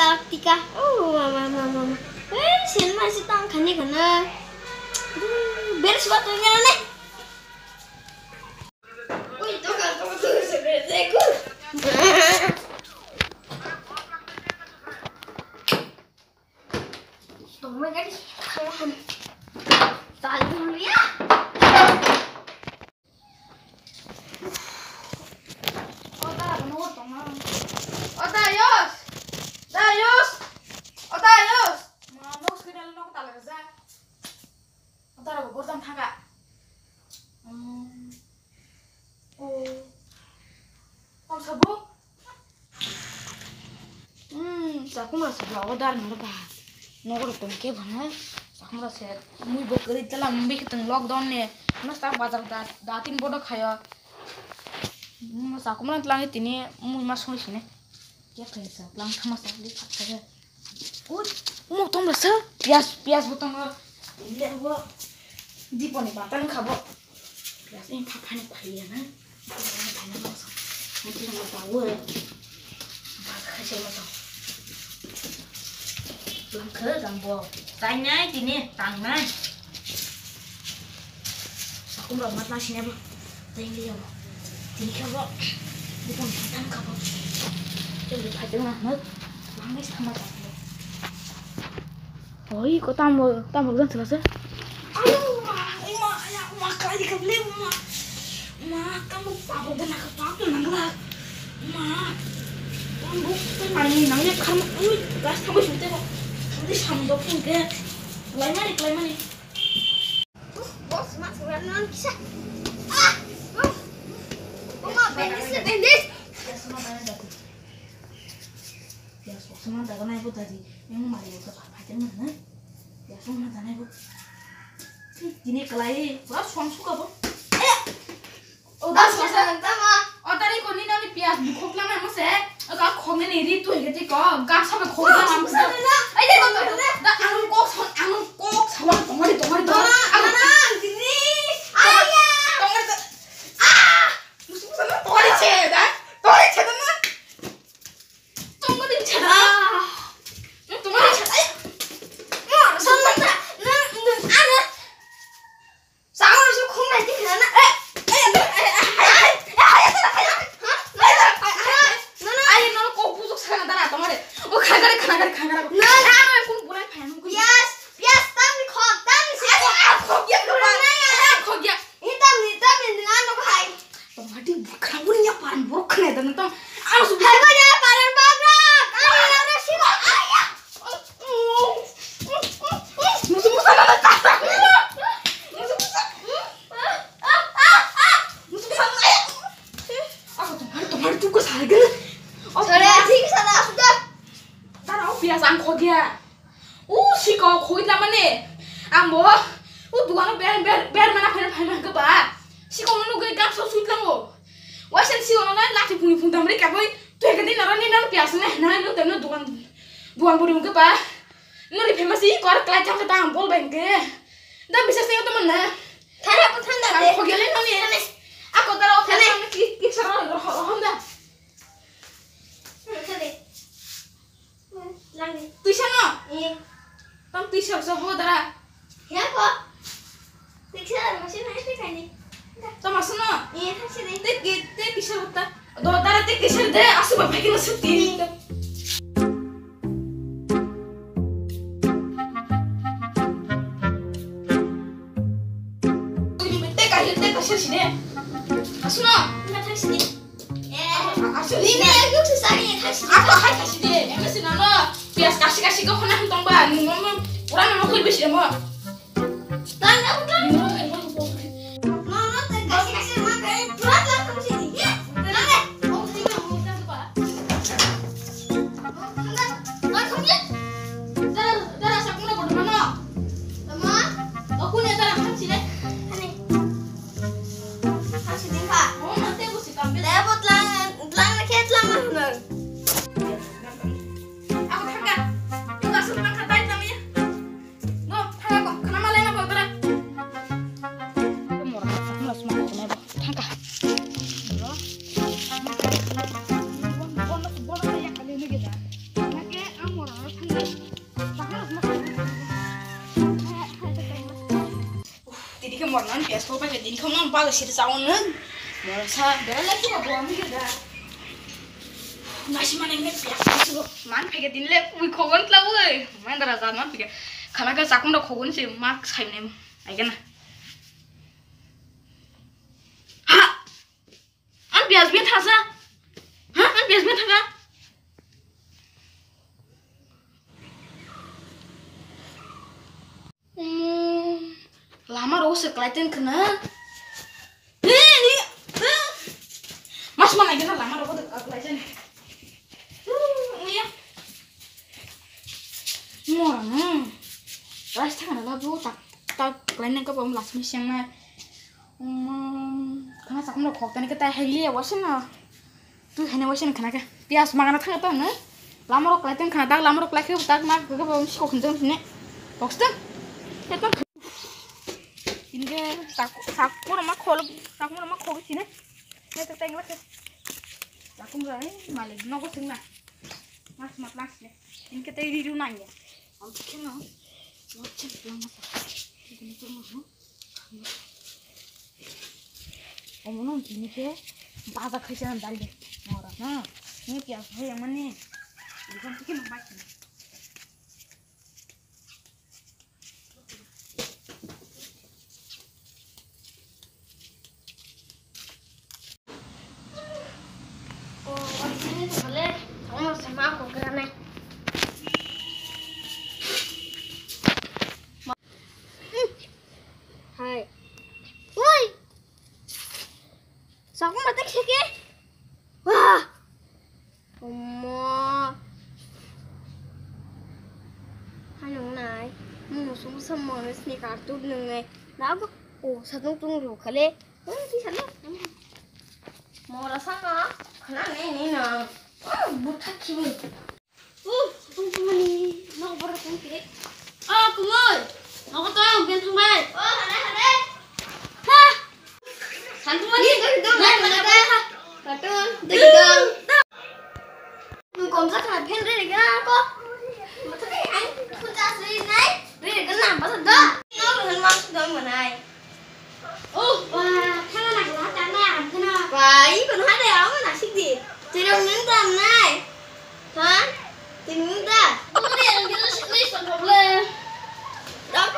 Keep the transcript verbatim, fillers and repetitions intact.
Taktika. Oh, mama, mama, mama. Eh, sen ma si tang khani khana. Ber suba tu ngana ne. Ui, toka, toka, toka, se ber de ku. Tongma gari. Tal dulu ya. O Dayos! Dayos! O Dayos! Ma, no hospital no ta laga ja. O Dara go gordam thaga. Hmm. O. Tong sabo? Hmm, chakuma se ba o dar nang ba. Nogor tong ke bana. Chakuma se mui bo kari tala mbi kiteng lockdown ne. Mas ta bazar da, da tin bodo khayo. Hmm, chakuma tlang tini mui ma song sine. Kya khayo sa, tlang thama sa, li khat khayo. Ui, mo tong ba sa? Pias, pias bo tong. Ile bo. Diponi batan khabo. Pias ni thap thani khaiya na. Thani mo sa. Nanti mo tawo. Ba khaise mo sa. Lam khe dam bo. Tangnai tini tangnai. Sakum rok mat nang sini bo. Tengli ya bo. Tini khe bo. Bukon thang kha bo. Tengli phai tengla hno. Langai sama tak bo. Oi, ko tamo, tamo gan selasa. Ayo, ma, ma, ya, ma, kai di kable, ma. Ma, kamu pabo dan aku pabo nangla. Ma. Kamu, kamu mani nangnya kamu, ui, gas kamu sute ko. Nanti samdok pun ke. Kelai mani, kelai mani. Bos, mas, uran non kisa. Ah! Oh! Uma, bandage, bandage. Biasa mah tanya datu. Biasa mah tanya ibu tadi. Yang mari itu apa aja mana? Biasa mah tanya ibu. Ini kelai, pura suang suka bu. Eh! O da, da, suasa. Suasa tama. O tari ko ni nani pias bukhok lama mo se. O ka khok ni ri tu hege ti ko. Gam sabe khok lama mo se. Ai de ko da, ang kok sa, ang kok sa wa tongari tongari tongari. Mama, ang mama, ang gini. Ayah. Tongari to. Ah! Musu musu na tongari che da. Tongari che da na. Tongari che da. Ah. Tongari che da. Ay. Mo, sama ta. Na, na, ana. Sango su khum nai ti khna na. Eh, eh, eh, eh, eh, eh, eh, eh, eh, eh, eh, no, no. Ai, no, kok bujok sakha na dara, tomare. O khagare, khagare, khagare. No, no. Ah, kun bulai phai, kun. Pias, pias, tam ni khok, tam ni si. Ai, ah, khok ya, khok ya. Ni tam ni, tam ni, ngan no khai. Tomati bukhang pun ya paran borok khna dan tong. Ang su hai ba ya paran borok. Ai, ya, ya, si. Ai, ya. Musu musu na ta. Musu musu. Musu musu na. Ako tomar tomar tu ko sai gana. Sare, thik sana sudah. Tara o pias ang khogya. U siko khoi na mane. Ang bo. U dukan ber ber ber mana phai phai man ka ba. Siko no gwe gam so sui tlango. Waisen siko no na lati phuni phun damri ka boi. Tu ka din na ni na pias na na no tam no dukan. Dukan buri ka ba. Nori phema si kor klai thang ka tang bol beng ke. Da bisa se to mana. Thara ko thanda de. Ko gele no ni. Ako tara o thane ki ki sara ro ro honda. Thane. Langi. Tuisa no? Ye. Tam tuisa so bo dara. Ya ko. Tuisa mo si na te kani. Tama sino. Ye, thasi de. Te ki te kisa ta. Do dara te kisa de asu ba phai kino suti. Te kahir te kasir sini. Asuno. Enggak kasih sini. Eh, asli ini aku susah nih kasih. Aku akan kasih deh. Ini sih nama. Bias kasih kasih kau pernah nonton ba? Nonton orang nama aku lebih sih mau. Tangga bukan. Mama tuh kasih kasih makan berat lah kamu sini. Ya, tenang deh. Oh, sini mau kita tuh pak. Nan piyas ko pakai din khong nan baga sir sa on nan. Mora sa bera lai ko bo ami da. Nasi mana ini piyas ko man pakai din le ui khogon tla ui. Man dara sa man pakai. Khana ka sakung da khogon se mak sai ne. Ai kana. Ha! An piyas bin thasa. Ha? An piyas bin thasa. Umm, lama rok se klai ten khna. Ni, ni, ni. Mas mana gana lama rok se klai ten. Umm, ya. Mora, hmm. Rice thangna labu tak, tak klai nang ka bom las mi siang na. Umm, khana sakhumrok khoktani khe tai hai liya wasina. Twi haino wasina khana khe. Piyas magana thang ta na. Lamarok klai tang khana tak, lamarok klai khe tak na khe bo sikok hinjang sine. Box ta. Khe tak. Inge sak, sak mora ma khol, sak mora ma khol sine. Ne tak tang la khe. Sakhumrok ni malik nogo sing na. Mas mat las ne. Inge tai ri ru nang ya. Am khe no. Mo chen plang ma sa. Ini pun mo. Omono tini khe baja khaisa dal de. Mora na. Ni piyas hai yang mani. Ikan tiki mang bai. Hai. Woi. Sakung batek seke. Wah. Omo. Hai nung nai. Mung sung sam mo ne sini kartu nung nai. Lago. O satung tung ru khale. Mora saka khana ne ne na. Butha khibu. Uh, tungmani nok bor tungke. Oh, kumoi. Nok tong ben thangbai. Oh, hare hare. Ha. Santumani. Ni doi dong. Nai mana ba? Katun doi dong. Kom sa khana phen re ga ko. Mata ai phun ta sri nai. Re ga na ba sa da. Nok hen ma su dong manai. Oh, wah, thana na gula ta na am thana. Wah, i kono hade amo na sik di. Tiro nung ta nai. Ha? Tiro nung ta. Ore ang gila sik ni sa problem. Dok